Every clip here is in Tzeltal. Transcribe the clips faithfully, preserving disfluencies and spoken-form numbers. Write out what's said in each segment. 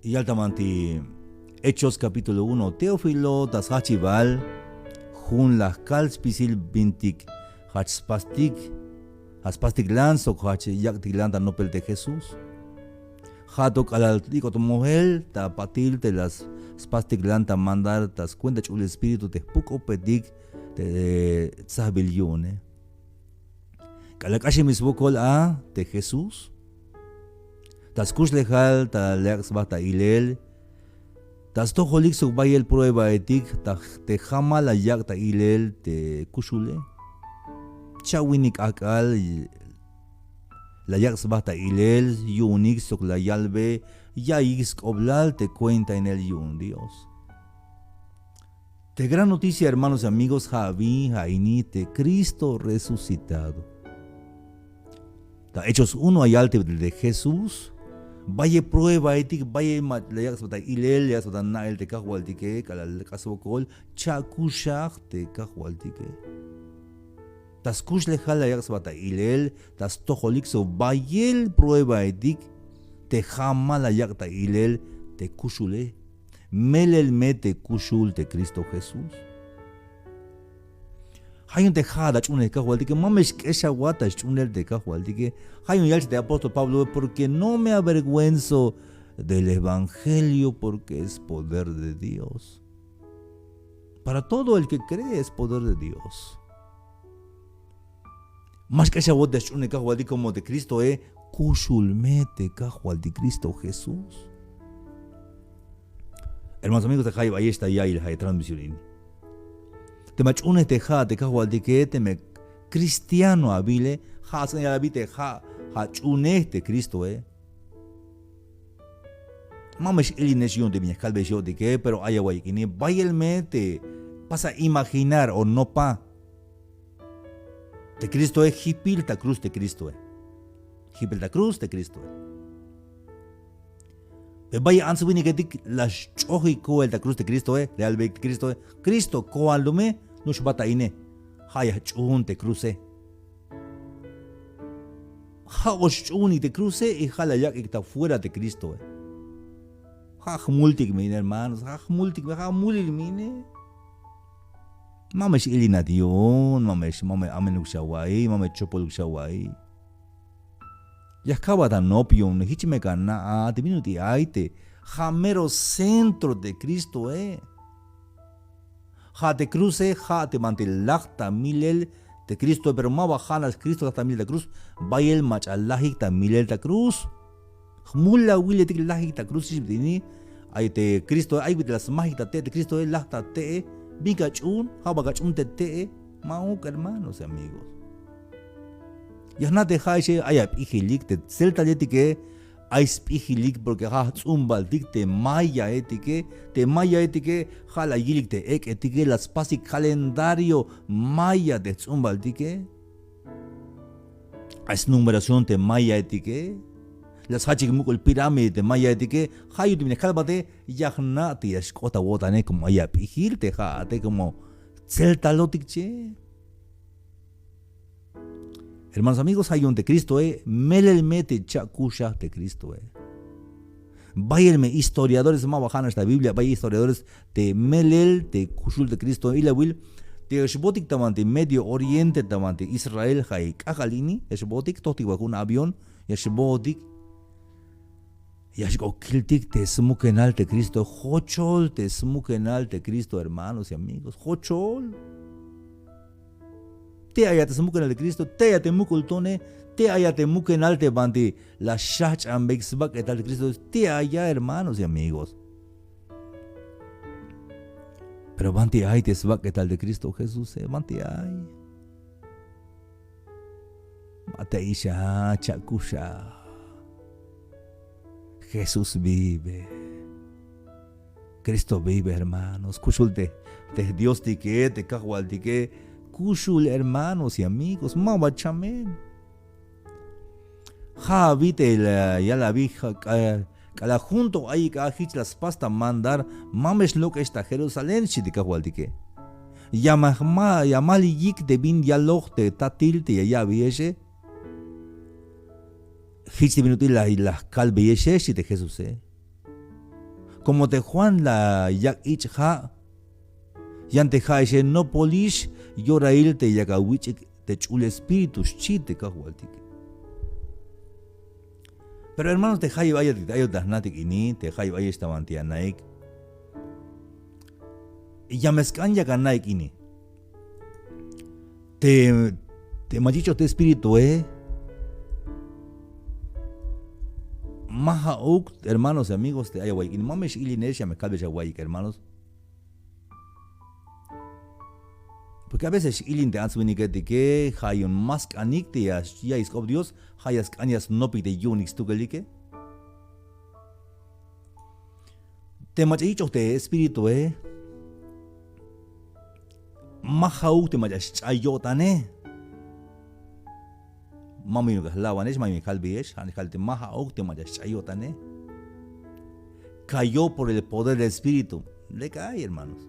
Yal ta banti Hechos capítulo uno. Teófilo, ta sjajchibal jun la jkal spisil bintik jajch spastik, jajch spastiklan sok jajch yak'tiklan ta nopel te Jesús. Ja' to k'alal ik'ot mojel ta patil te la spastiklan ta mandar ta skuenta ch'ul espíritu te jpuk-k'opetik te tsajbil yu'une. K'alal k'axem swokol a te Jesús, ta skuxlejal ta la yak' sba ta ilel, ta stojolik sok bayel pruebaetik ta te jamal la yak' ta ilel te kuxule. Cha'winik k'ajk'al la yak' sba ta ilel yu'unik sok la yalbe ya'iyik sk'oblal te kuentainel yu'un Dios. Te gran noticia, hermanos y amigos, ja' abi, ja' ini te Cristo resucitado. Ta Hechos uno la yal te, te Jesús, bayel pruebaetik, bayel ma la yak' sba ta ilel, la yak' sba ta na'el te Kajwaltike, k'alal k'ax swokol, cha'kuxaj te Kajwaltike. Ta skuxlejal la yak' sba ta ilel, ta stojolik sok bayel pruebaetik te jamal la yak' ta ilel te kuxule. Melel me te kuxul te Cristo Jesús. Ja' yu'un te ja'at ach'uunej Kajwaltike, ma me xk'exawat ta sch'uunel te Kajwaltike. Ja' yu'un yal te apóstol Pablo, porque no me avergüenzo del evangelio, porque es poder de Dios. Para todo el que cree es poder de Dios. Ma xk'exawot te sch'uunel Kajwaltik como te Cristoe, kuxul me te Kajwaltik Cristo Jesús. Hermanos, amigos, te jayeb ayex ta ya'iyel ja' transmisión ini. Teme ach'uunej te ja'at te Kajwaltike, teme cristiano abile, ja' sk'an yal abi te ja', ja' ach'uunej te Cristoe. Ma me x-ilinex yu'un te bin ya kalbeyex yo'tike, pero ay awa'yik ini, bayel me te pasa imaginar o nopa te Cristoe, jipil ta cruz te Cristoe. Jipil ta cruz te Cristoe. Pero bayel ants winiketik la xch'ojik koel ta cruz te Cristoe, la yalbeyik te Cristoe, Cristo, koan lume, nuxbat ta ine. Ja' ya jch'uun te cruze. Ja' o xch'uunik te cruze y ja' la yak'ik ta fuera te Cristoe. Ja' jmultik me ine, hermanos, ja' jmultik me, ja' mulil me ine. Ma me x-ilinat yu'un, ma me x-, ma me amenuk xawa'iy, ma me chopoluk xawa'iy. Ya jkabat anop yu'un, jich me ka na'a te bin ut'il ay te ja' mero centro te Cristoe. Ja' te cruze, ja' te banti laj ta milel te Cristoe, pero ma ba ja'nax Cristo laj ta milel ta cruz, bayel mach'a lajik ta milel ta cruz. Jmul awiletik lajik ta cruz, xchi bit'il ini, ay te Cristoe, ay bit'il la smajik ta te' te Cristoe, laj ta te'e, bin ka ch'uun, ja' ba ka ch'uun te te'e, ma'uk, hermanos y amigos. Ya jna' te ja'exe, ay ap'ijilik te tseltaletike, ay sp'ijilik porque ja' jts'umbaltik te mayaetike, te mayaetike, ja' la yilik te ek'etike, la spasik calendario maya te jts'umbaltike. Ay snumeración te mayaetike. La sjachik muk'ul pirámide te mayaetike. Ja' yu'un te bin ya kalbate, ya jna' te ya xk'ot awo'tane como ay ap'ijil te ja'ate como tseltalotik che. Hermanos, amigos, ja' yu'un te Cristoe, melel me te cha'kuxaj te Cristoe. Bayel me historiadores, ma ba ja'nax ta Biblia, bayel historiadores te melel te kuxul te Cristoe. Ilawil, te ya xbootik ta banti Medio Oriente, ta banti Israel, ja' i k'ajk'al ini, ya xbootik, tojtik ba jun avión, ya xbootik. Ya xk'ot kiltik te smukenal te Cristo, jochol te smukenal te Cristo, hermanos y amigos, jochol. Te' aya te smukenal te Cristo, te' aya te muk'ul tone, te' aya te mukenal te banti la xjajch'anbeyik sbak'etal te Cristo, te' aya, hermanos y amigos. Pero banti ay te sbak'etal te Cristo Jesús, eh, banti ay. Ma te ayex a, cha'kuxaj. Jesús vive. Cristo vive, hermanos. Kuxul te, te Diostike, te Kajwaltike. Kuxul, hermanos y amigos. Ma ba chamen. Ja' abi te la yal abi ja-, k'a-, k'alal jun to ayik a jich la spas ta mandar, ma me xlok'ex ta Jerusalén, xchi te Kajwaltike. Ya ma, ma, ya ma yik te bin yaloj te tatil te ya ya'beyexe. Jich te bin ut'il la, la jkalbeyexe, xchi te Jesuse. Como te Juan la yak' ich' ja', yan te ja'exe nopolix yorail te yak awich'ik te ch'ul espíritu, xchi te Kajwaltik. Pero hermanos, te jayeb ayetik, te ayot ta jnajtik ini, te jayeb ayex ta banti anaik, ya me sk'an yak anaik ini. Te, te mach'a yich'oj te espiritue, ma ja'uk, hermanos y amigos, te ay awa'iyik ini, ma me x-ilinex, ya me kalbex awa'iyik, hermanos. Porque a veces x-ilin te ants winiketike, ja' yu'un ma sk'anik te ya, ya ya'iy sk'op Dios, ja' ya sk'an ya snopik te yu'unik stukelike. Te mach'a yich'oj te espiritue, ma ja'uk te mach'a xch'ay yo'tane. Ma me yu'un ka jla'wanex, ma me yu'un ka jkalbeyex, ja' nix kal te ma ja'uk te mach'a xch'ay yo'tane. Cayó por el poder del espíritu. Lek ay, hermanos.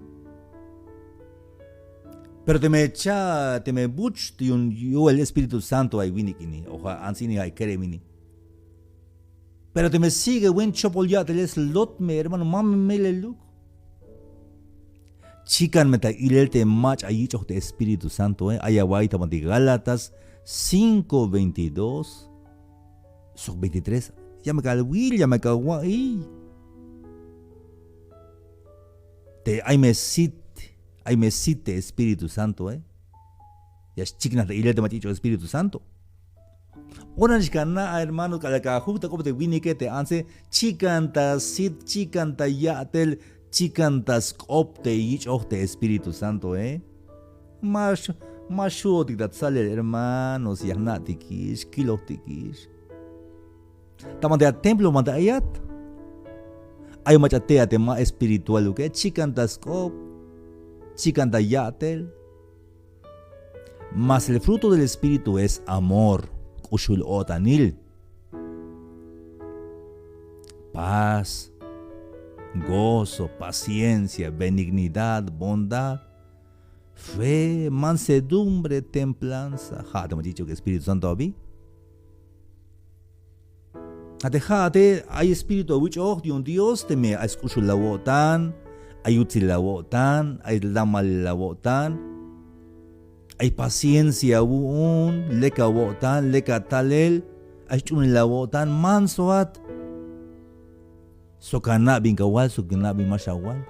Pero teme cha, teme buch yu'un yu'el Espíritu Santo ay winik ini, o ja' ants ini ay kerem ini. Pero teme sigue wen chopol ya'tele slot me, hermano, ma me meleluk. Chikan me ta ilel te mach'a yich'oj te Espíritu Santoe, ay awa'iy ta banti Gálatas cinco veintidós sok veintitrés. Ya me ka awil, ya me ka awa'iy. Te ay me sit, ay me sit te Espíritu Santoe. Ya xchiknaj ta ilel te mach'a yich'oj Espíritu Santo. Ora nix ka na'a, hermano, k'alal ka ajuk ta k'op te winike, te antse, chikan ta sit, chikan ta ya'tel, chikan ta sk'op te yich'oj te Espíritu Santoe. Ma x-, ma xu'otik ta tsalel, hermanos, ya jna'tikix, kilojtikix. Ta banti atemplo banti ayat, ay mach'a te a te ma espiritualuke, chikan ta sk'op, chikan ta ya'tel. Mas el fruto del Espíritu es amor, k'uxul o'tanil, paz, gozo, paciencia, benignidad, bondad, fe, mansedumbre, templanza. Ja' te mach'a yich'oj Espíritu Santo abi. Ja' te ja'ate ay espíritu awich'oj yu'un Dios, teme ay sk'uxul awo'tan, ay yutsil awo'tan, ay lamalil awo'tan, ay paciencia awu'un, lek awo'tan, lek atalel, ay sch'uunil awo'tan, mansoat. Sok ana' bin kawal, sok ana' bin ma xawal.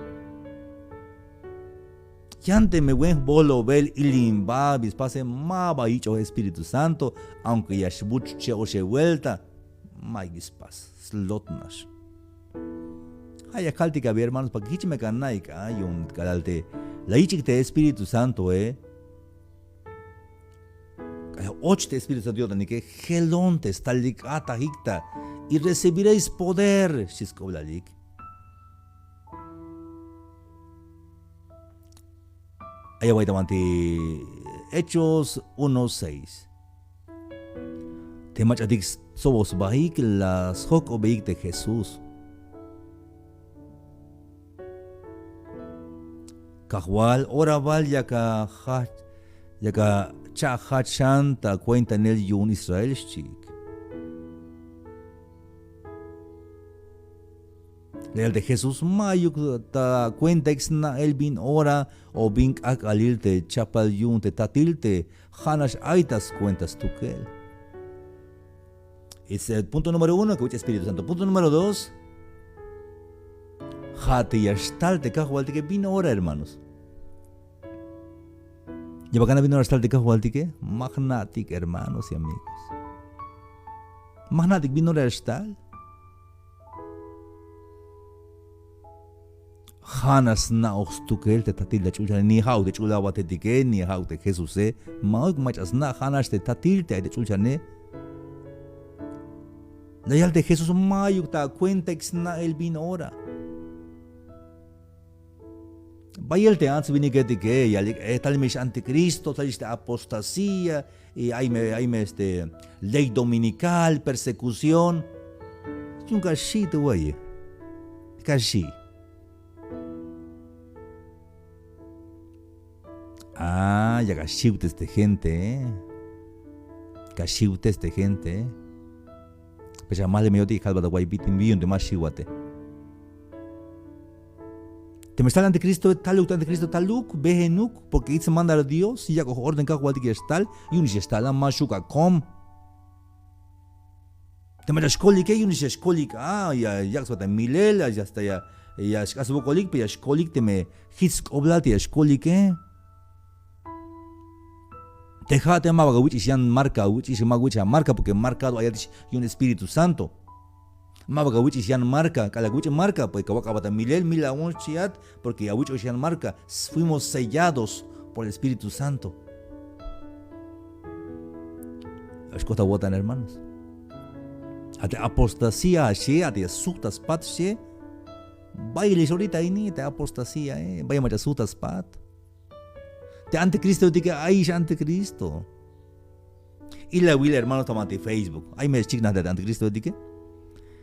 Yan teme wen jbolobel, ilimba, bi spase, ma ba yich'oj Espíritu Santo, aunque ya xbuch che'oxe vuelta, ma'yuk bi spas, slot nax. Ja' ya kaltik abi, hermanos, para que jich me ka na'ik a yu'un k'alal te la yich'ik te Espíritu Santoe. K'alal och te Espíritu Santo yo'tanike, jelon te stalik, atajik ta, y recibiréis poder, xchi sk'oblalik. Ay awa'iy ta banti Hechos uno seis. Te mach'atik stsoboj sbaik la sjojk'obeyik te Jesús. Kajwal, ora bal yak a jach, yak acha'jach xan ta kuentainel yu'un Israel, xchiik. La yal te Jesús, ma'yuk ta kuentaik sna'el bin ora o bin k'ak'alil te chapal yu'un te tatil te ja'nax ay ta skuenta stukel. Es el punto número uno, que wich' Espíritu Santo. Punto número dos, ja' te ya xtal te Kajwaltike bin ora, hermanos. Ya bal ana' bin ora xtal te Kajwaltike, ma jna'tik, hermanos y amigos. Ma jna'tik bin ora ya xtal. Ja'nax sna'oj stukel te tatil ta ch'ulchane, ni ja'uk te ch'ul awatetike, ni ja'uk te Jesuse, ma'yuk mach'a sna', ja'nax te tatil te ay ta ch'ulchane. La yal te Jesús, ma'yuk ta akuentaik sna'el bin ora. Bayel te ants winiketike yalik, eh, talel me ix anticristo, talel ix te apostasía, y ay me, ay me, este, ley dominical, persecución. Yu'un ka xi' te wa'iye. Ka xi'. Ah, ya ka xiwtes te gente, eh. Ka xiwtes te gente, eh. Pex a majle me yo'tik kalbat awa'iy bit'il yu'un te ma xiwate. Teme xtal anticristo, taluk te anticristo, taluk, bejenuk, porque yich' smandar Dios, yak'oj orden Kajwaltik ya xtal, yu'un ya xtal a, ma xuk' a kom. Teme ya xkolike, yu'un ya xkolik a, ya yak' sba ta milel, ya hasta ya, ya xk'ax swokolik, pero ya xkolik teme jich sk'oblal te ya xkolike. Te ja' te ma ba kawich'ix yan marca, awich'ix ma awich'ix a marca, porque marcado ayat yu'un Espíritu Santo. Ma ba kawich'ix yan marca, k'alal ya kawich' marca, pues kawak' aba ta milel, milawon xchiat, porque awich'ox yan marca, fuimos sellados por el Espíritu Santo. Xk'ot awo'tan, hermanos. A te apostasía xchi, a te ya sujt' ta spat xchi. Bayel ix orita ini te apostasía, eh, bayel mach'a sujt' ta spat. Te anticristoetike, ayix anticristo. Ilawil, hermanos, ta banti Facebook, ay me xchiknaj te anticristoetike.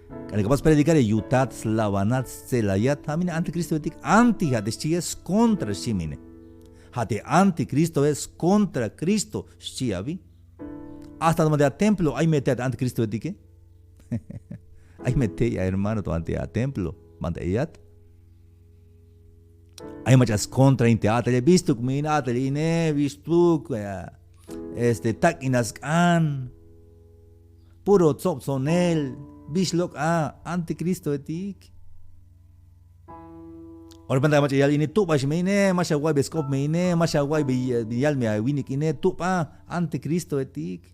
K'alal ya kapas predikar, yutat, slabanat, stselayat, ja' mine anticristoetik, anti ja' te xchiye, skontra xchi mine. Ja' te anticristoe, skontra Cristo xchi abi. Hasta ta banti a templo ay me te anticristoetike. Ay me te ya, hermano, ta banti a templo, banti ayat. Ay mach'a skontra in te a'tele, bistuk me in a'tel ine, bistuk, eh, este, tak'in a sk'an, puro tsobtsonel, bix lok' a, anticristoetik. Ora banda mach'a yal ine, tub'ax me ine, ma xawa'iybe sk'op me ine, ma xawa'iybe yal me awinik ine, tub'a, anticristoetik.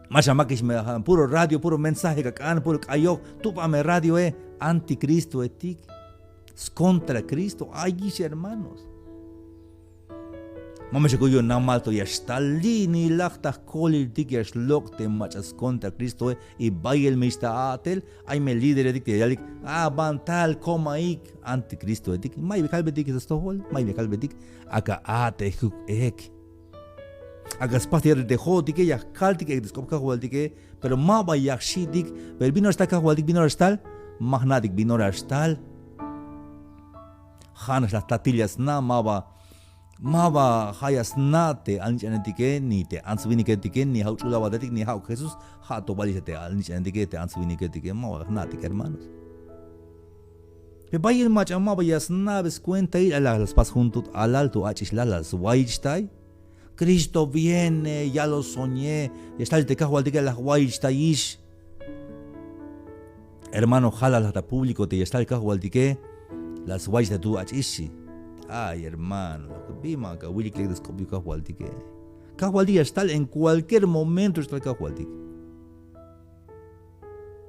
Ma xamakix me, puro radio, puro mensaje kak'an, puro k'ayoj, tub'a me radioe, anticristoetik. Skontra Cristo, ayix, hermanos. Ma me xakuy yu'un namal to ya xtal li'inilaj ta jkoliltik ya xlok' te mach'a skontra Cristoe, y bayel me ix ta a'tel, ay me líderetik te ya yalik, a, bantal komaik, anticristoetik, ma'yuk ya kalbetik ta stojol, ma'yuk ya kalbetik, ak'a a'tejuk ek. Ak'a spas te jo'otike, ya kaltik ek te sk'op Kajwaltike, pero ma ba ya jxi'tik, pero bin ora xtal Kajwaltik, bin ora xtal, ma jna'tik bin ora xtal. Ja' nax la jtatil ya sna', ma ba, ma ba ja' ya sna' te alnich'anetike, ni te ants winiketike, ni ja'uk ch'ul awatetik, ni ja'uk Jesús, ja' to bal ix te alnich'anetike, te ants winiketike, ma ba jna'tik, hermanos. Pe bayel mach'a ma ba ya sna'be skuentail, a la spas jun tut alal tu ach'ixlal la swayichtay. Cristo viene, ya lo soñé, ya xtal te Kajwaltike, la jwayichtayix. Hermano, jalal ta público te ya xtal Kajwaltike, la swayichtay tu ach'ix xchi. Ay, hermano, bi ma kawilik lek te sk'op yu'un Kajwaltike. Kajwaltik ya xtal, en cualquier momento xtal Kajwaltik.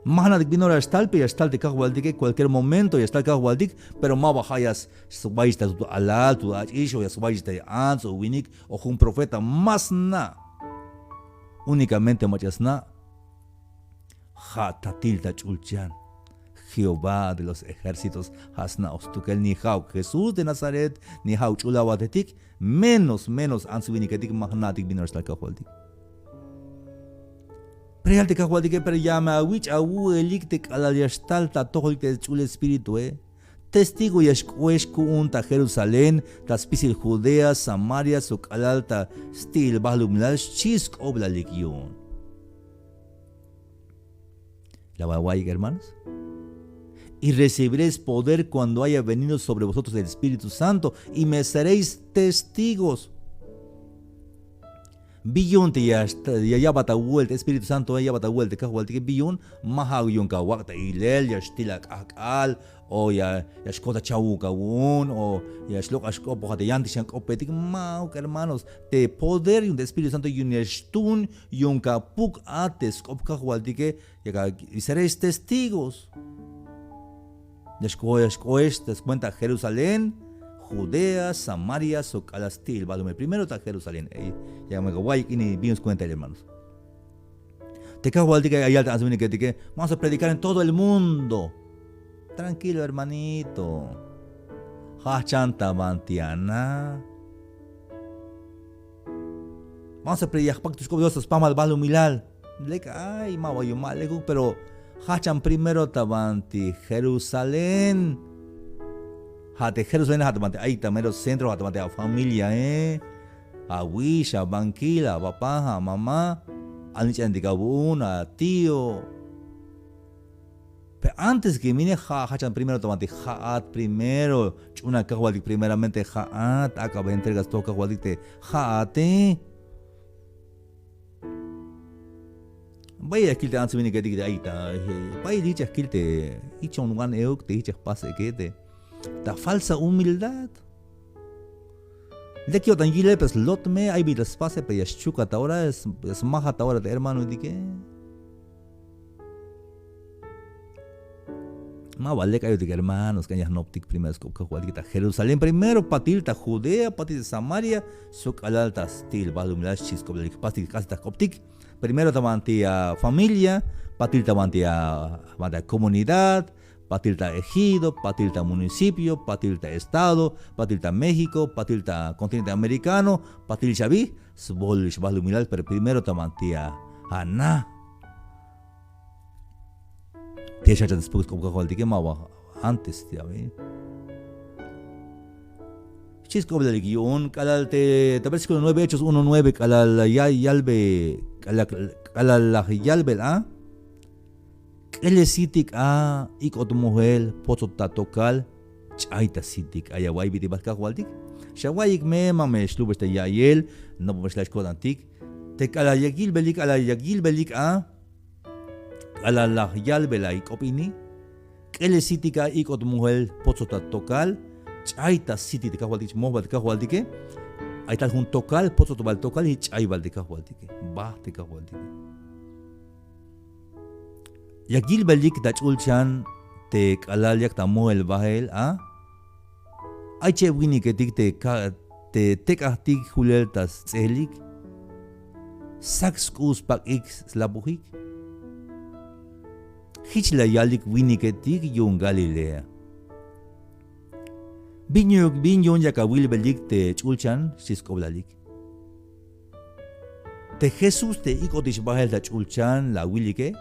Ma jna'tik bin ora xtal, pero ya xtal te Kajwaltike, cualquier momento ya xtal Kajwaltik, pero ma ba ja' ya swayichtay tu alal, tu ach'ix, o ya swayichtay ants o winik o jun profeta, ma sna'. Únicamente mach'a sna' ja' tatil ta ch'ulchan. Jehová de los ejércitos ja' sna'oj stukel, ni ja'uk Jesús de Nazaret, ni ja'uk ch'ul awatetik, menos, menos ants winiketik ma jna'tik bin ora xtal Kajwaltik. Pero ya yal te Kajwaltike, pero ya me awich' awu'elik te k'alal ya xtal ta atojolik te ch'ul Espiritue. Testigo ya xk'oex ku'un ta Jerusalén, ta spisil Judea, Samaria, sok k'alal ta sti'il balumilal, xchi sk'oblalik yu'un. ¿La va a oír, hermanos? Y recibiréis poder cuando haya venido sobre vosotros el Espíritu Santo, y me seréis testigos. Bi yu'un te ya, ya, ya ya'bat awu'el te Espíritu Santoe, ya ya'bat awu'el te Kajwaltike, bi yu'un, ma ja'uk yu'un kawak' ta ilel, ya xtil ak'ajk'al, o ya, ya xkot achawuk awu'un, o ya xlok' axk'opoj a te yantik xan k'opetik, ma'uk, hermanos. Te poder yu'un te Espíritu Santo yu'un ya xtuun, yu'un kapuk a te sk'op Kajwaltike, ya ka, y seréis testigos. Ya xk'oex, ya xk'oex ta skuenta Jerusalén, Judea, Samaria, sok k'alal sti'il balumilal. Primero ta Jerusalén. Ey, ya me kawa'iyik ini bi yu'un skuentail, hermanos. Te Kajwaltike ya yal te ants winiketike, vamos a predicar en todo el mundo. Tranquilo, hermanito. Jajchan ta banti ana. Vamos a predicar, ya jpak te sk'op Dios ta spamal balumilal. Lek ay, ma ba yu'un ma lekuk, pero jajchan primero ta banti Jerusalén. Ja' te Jerusalén, ja' ta banti ayik ta mero centro, ja' ta banti afamiliae, awix, abankil, apapá, amamá, alnich'antik awu'un, atío. Pero antes que mine, ja' jajchan primero ta banti ja'at, primero ch'una kajwaltik primeramente ja'at, ak'ab entrega stojol kajwaltik te ja'ate. Bayel ya kil te ants winiketik te ay ta, bayel jich ya kil te jichon wan euk te jich ya jpasbeyike te ta falsa humildad. Lek yo'tan yilel, pero slot me, ay bit'il la spase, pero ya xchukat ta ora, ya smajat ta ora te hermanoetike. Ma ba lek ayotik hermanos, k'an ya jnoptik primero sk'op kajwaltike ta Jerusalén, primero patil ta Judea, patil ta Samaria, sok k'alal ta sti'il balumilal xchi sk'oplal jpastik k'astik ta jk'optik. Primero ta banti a familia, patil ta banti a, banti a comunidad, patil ta ejido, patil ta municipio, patil ta estado, patil ta México, patil ta continente americano, patil xabi, sbolil xbalumilal, pero primero ta banti a, a na. Te xjachan spuk sk'op kajwaltike, ma ba antes te abi. Xchi sk'oplalik yu'un k'alal te, ta versículo nueve, Hechos uno nueve, k'alal ya yalbe, k'alal, k'alal la yalbel a, k'elesitik a, ik'ot mojel, potsot ta tokal, ch'ay ta sitik a, ya awa'iy bit'il bal kajwaltik. Xawa'iyik me, ma me xlubex ta ya'iyel, nopomex la xko'tantik. Te k'alal yak yilbelik, k'alal yak yilbelik a, k'alal la yalbel a ik'op ini, k'elesitik a, ik'ot mojel, potsot ta tokal, ch'ay ta sitik te kajwaltik, jich moj bal te kajwaltike. Ay tal jun tokal, potsot bal tokal, jich ch'ay bal te kajwaltike, bajt te kajwaltike. Yak yilbelik ta ch'ulchan te k'alal yak ta mojel bael a. Ay cheb winiketik te ka, te tek'ajtik julel ta sts'ejelik. Sak sk'u' spak'ik slapojik. Jich la yalik winiketik yu'un Galilea. ¿Bin yu'un, bin yu'un yak awilbelik te ch'ulchan? Xchi sk'oplalik. Te Jesús te ik'otix bael ta ch'ulchan la awilike,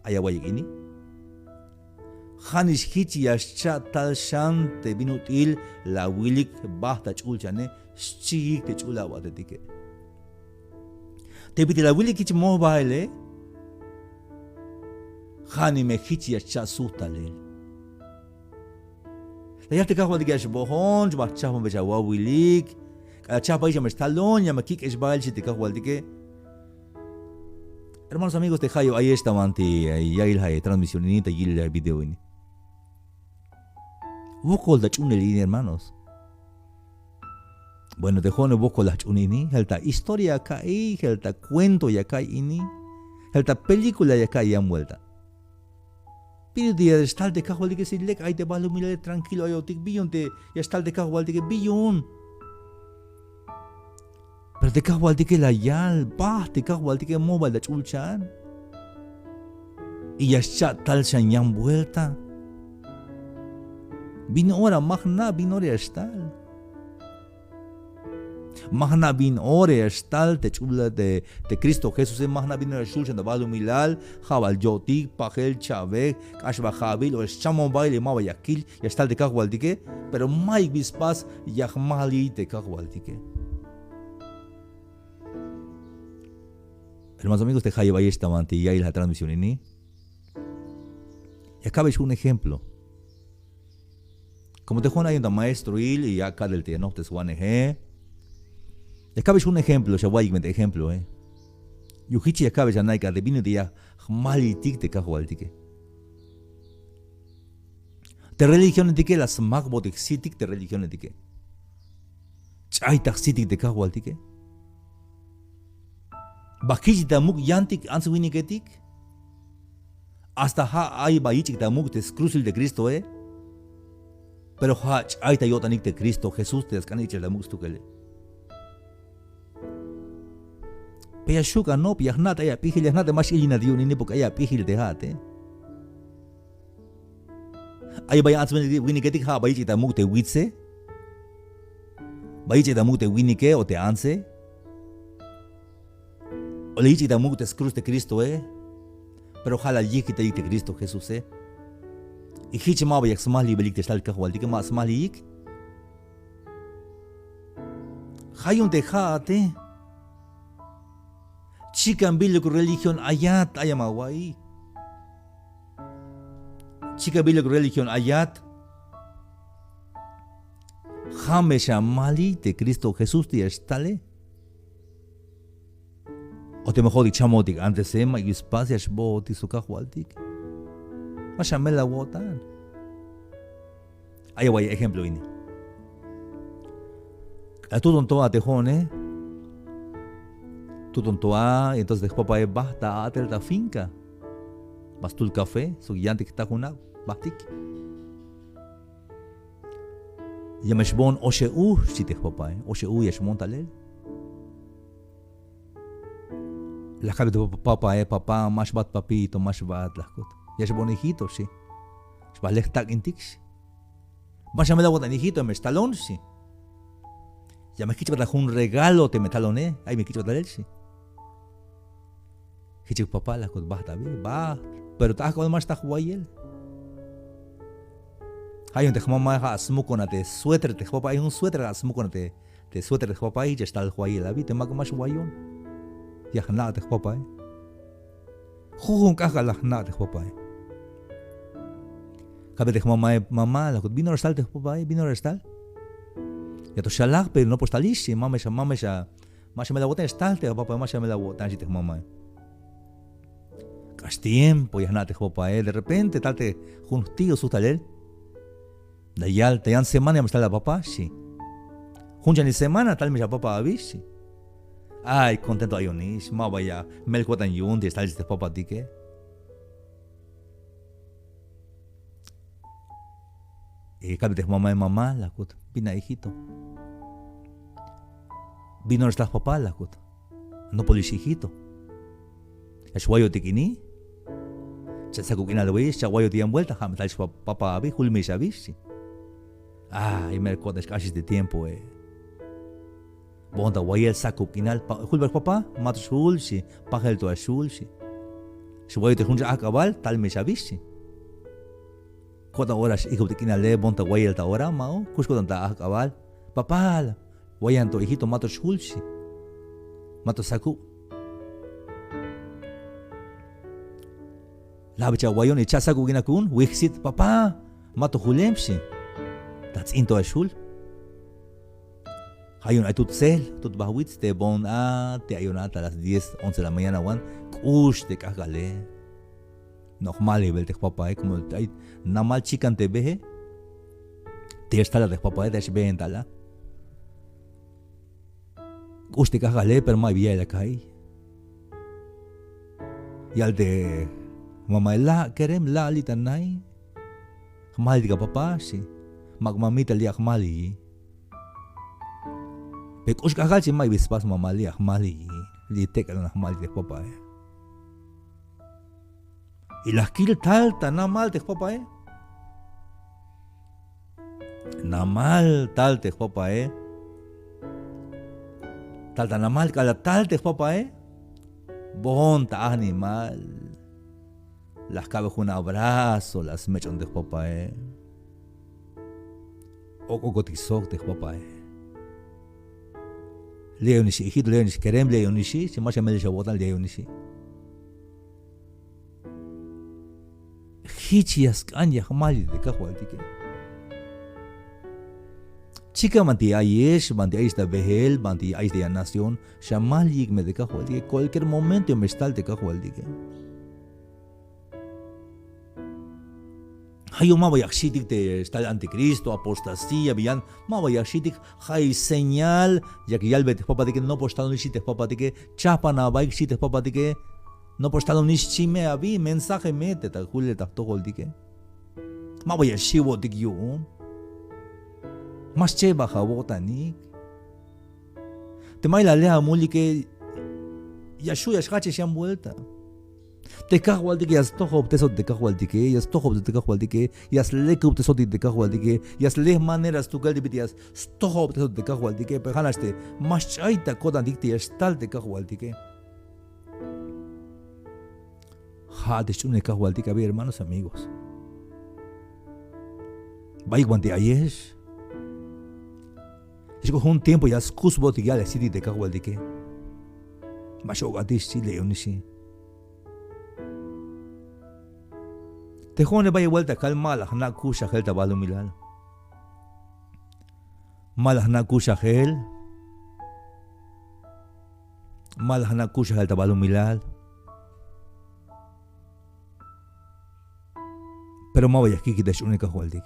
ay awa'iyik ini. Ja'nix jich ya xcha' tal xan te bin ut'il la awilik bajt ta ch'ulchane, xchiik te ch'ul a'batetike. Te bit'il la awilik jich moj baele, ja'nix me jich ya xcha' sujt talel. La yal te kajwaltike: Ya xbojon, xba jchajbanbex awawilik. K'alal chajpayix ya me xtalon, ya me kik'ex bael, xchi te kajwaltike. Hermanos, amigos, te jayeb ayex ta banti ya'iyel ja' transmisión ini, ta yilel video ini. Wokol ta ch'uunel ini, hermanos. Bueno, te jo'one wokol la jch'uun ini, jel ta historia ya ka'iy, jel ta cuento ya ka'iy ini, jel ta película ya ka'iy yan vuelta. Bin yu'un te ya xtal te kajwaltike, si lek ay te balumilale, tranquilo ayotik, bin yu'un te ya xtal te kajwaltike, bin yu'un. Pero te kajwaltike la yal, bajt te kajwaltike, moj bal ta ch'ulchan. Y ya xcha' tal xan yan vuelta. Bin ora, ma jna' bin ora ya xtal. Ma jna' bin ora ya xtal te ch'ul te, te Cristo Jesuse, ma jna' bin ora ya xul xan ta balumilal, ja' bal yo'tik, pajel, cha'bej, k'ax ba ja'bil, o xchamon bael, ma ba ya kil, ya xtal te kajwaltike, pero mayuk bi spas ya jmaliy te kajwaltike. Hermanos, amigos, te jayeb ayex ta banti ya'iyel ja' transmisión ini, ya ka'bex jun ejemplo. Como te jo'on ayon ta maestroil y ya ka'tel te ya nojpteswaneje, ya ka'bex jun ejemplo, xawa'iyik me te ejemploe. Yu'un jich ya ka'bex ana'ik a te bin yu'un te ya jmaliytik te kajwaltike. Te religionetike la smakbotik jsitik te religionetike. Ch'ay ta jsitik te kajwaltike. Ba kich'tik ta muk' yantik ants winiketik. Hasta ja' ay ba yich'ik ta muk' te skrusil te Cristoe. Pero ja' ch'ay ta yo'tanik te Cristo Jesús te ya sk'an ich'el ta muk' stukele. Pero ya xju' anop, ya jna' te ay ap'ijil, ya jna' te ma x-ilinat yu'un ini porque ay ap'ijil te ja'ate. Ay bay ants winiketik, ja' ba yich'ik ta muk' te witse. Ba yich'ik ta muk' te winike o te antse. O la yich'ik ta muk' te skrus te Cristoe. Pero ja' la yijkitayik te Cristo Jesuse. Y jich ma ba yak smajliybelik te xtal kajwaltike, ma smajliyik. Ja' yu'un te ja'ate. Chikan biluk religión ayat, ay ma awa'iy. Chikan biluk religión ayat. Ja' me xamaliy te Cristo Jesús te ya xtale. O teme jo'otik chamotik antese, ma'yuk spas ya xbootik sok Kajwaltik. Ma xamel awo'tan. Ay awa'y ejemplo ini. K'alal tuton to a te jo'one. Tuton to a, y entonces te jpapae bajt ta a'tel ta finca. Ma stul café sok yantik ta jun a', bajtik. Ya me xboon oxe u, xchi te jpapae, oxe u ya xboon talel. La jk'al te papae, papá, ma xbaat papito, ma xbaat, la jkut. Ya xboon hijito, xchi. Xbajt le jtak'intik, xchi. Ma xamel awo'tan hijito, me xtalon, xchi. Ya me kich'bat jun regalo teme talone, ay me kich'bat talel, xchi. Jichuk papá, la jkut, bajt abi, bajt. Pero ta ajk'abal ma xtal jwayel. Ja' yu'un te jmamae ja' smukon a te suéter te jpapae, ay jun suéter ja' smukon a te, te suéter te jpapae, jich ya xtal jwayel abi, te mak ma xwayon. Ya jna' te jpapae. Jujun k'ajk'al la jna' te jpapae. Kalbe te jmamae, mamá, la jkut, bin ora xtal te jpapae, bin ora xtal. Ya to xalaj, pero nopox talix, xchi, ma me xa, ma me xa, ma xamel awo'tan, ya xtal te jpapae, ma xamel awo'tan, xchi te jmamae. K'ax tiempo ya jna' te jpapae, de repente tal te jun jti' o sujt talel. La yal, ta yan semana ya me xtal a papá, xchi. Jun chani semana tal me xa papá abi, xchi. Ay, contento ayonix, maba ya melel ko'tan yu'un te ya xtal te jpapatike. Y kalbe te jmamae, mamá, la jkut, bin a hijito. Bin ora xtal jpapá, la jkut. Nopolix hijito. Ya xwayotik ini. Cha'sakub k'inal awix, cha'wayotik yan vuelta, ja' me talix papá abi, julmix abi, xchi. Ay, mero ko'tan xk'axix te tiempoe. Boon ta wayel, sakub k'inal, julbal papá, ma to xjul, xchi, pajel to a xul, xchi. Xwayotik jun cha'ajk'abal, tal me xabi, xchi. Ko'tan ora x-ijk'ub te k'inale, boon ta wayel ta ora, ma'uk, kux ko'tan ta ajk'abal. Papá, la, wayan to hijito, ma to xjul, xchi. Ma to sakub. La bi cha'wayon y cha'sakub k'inal ku'un, wijsit, papá, ma to julem, xchi. Ta ts'in to a xjul. Ja' yu'un ay tut tsel, tut bajwits te boon a, te ayon a ta las diez, once de la mañana wan, k'ux te k'ajk'ale. No jmalibel te jpapae, como ay namal chikan te beje. Te ya xtal a te jpapae, te ya xbeen tal a. K'ux te k'ajk'ale, pero ma bi ya'iyel a ka'iy. Yal te mamae, la' kerem, la' li' ta na'i. Jmaliytik a papá, xchi. Mak mamita, li' a jmaliyi. Pero k'ux k'ajk'al, xchi, ma bi spas mamá, li' a jmaliyi. Li' tek'an a jmaliy te jpapae. Y la jkil tal ta namal te jpapae. Namal tal te jpapae. Tal ta namal, k'alal tal te jpapae. Boon ta ajnimal. La jkabe jun abrazo, la smech'on te jpapae. Ok'okotik sok te jpapae. Li' ayonix hijito, li' ayonix kerem, li' ayonix, xchi, ma xamel awo'tan, li' ayonix. Jich ya sk'an ya jmaliytik te kajwaltike. Chikan banti ayex, banti ayex ta bejel, banti ayex ta yan nación, xamaliyik me te kajwaltike. Cualquier momento ya me xtal te kajwaltike. Ja' yu'un maba ya jxi'tik te xtal anticristo, apostasía, bi yan, maba ya jxi'tik. Ja'ix señal yak yalbe te jpapatike, nopox talonix, xchi te jpapatike, chajpan abaik, xchi te jpapatike. Nopox talonix, xchi me abi, mensaje me te ta julel ta jtojoltike. Maba ya xiwotik yu'un. Ma xchebaj awo'tanik. Teme ay la le' amulike, ya xju' ya xjachex yan vuelta. Te kajwaltike ya stojobtesot te kajwaltike, ya stojobtesot te kajwaltike, ya slekubtesotik te kajwaltike, ya sle manera stukel te bit'il ya stojobtesot te kajwaltike, pero ja'nax te ma xch'ay ta ko'tantik te ya xtal te kajwaltike. Ja' te sch'uunel kajwaltik abi, hermanos, amigos. Bayuk banti ayex. Xk'ot jun tiempo ya skusbotik ya'el ya xsitik te kajwaltike. Ma x-ok'atix, xchi, li' ayonix, xchi. Te jo'one bayel buelta kal ma la jna' kuxajel ta balumilal. Ma la jna' kuxajel. Ma la jna' kuxajel ta balumilal. Pero ma ba ya jkikit ta xch'uunel Kajwaltik.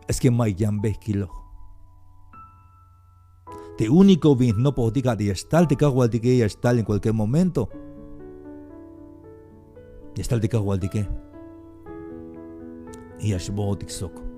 Es que ma'yuk yan be kiloj. Te único bin jnopojotik a te ya xtal te Kajwaltike, ya xtal en cualquier momento. Ya xtal te Kajwaltike. Y ya xbootik sok.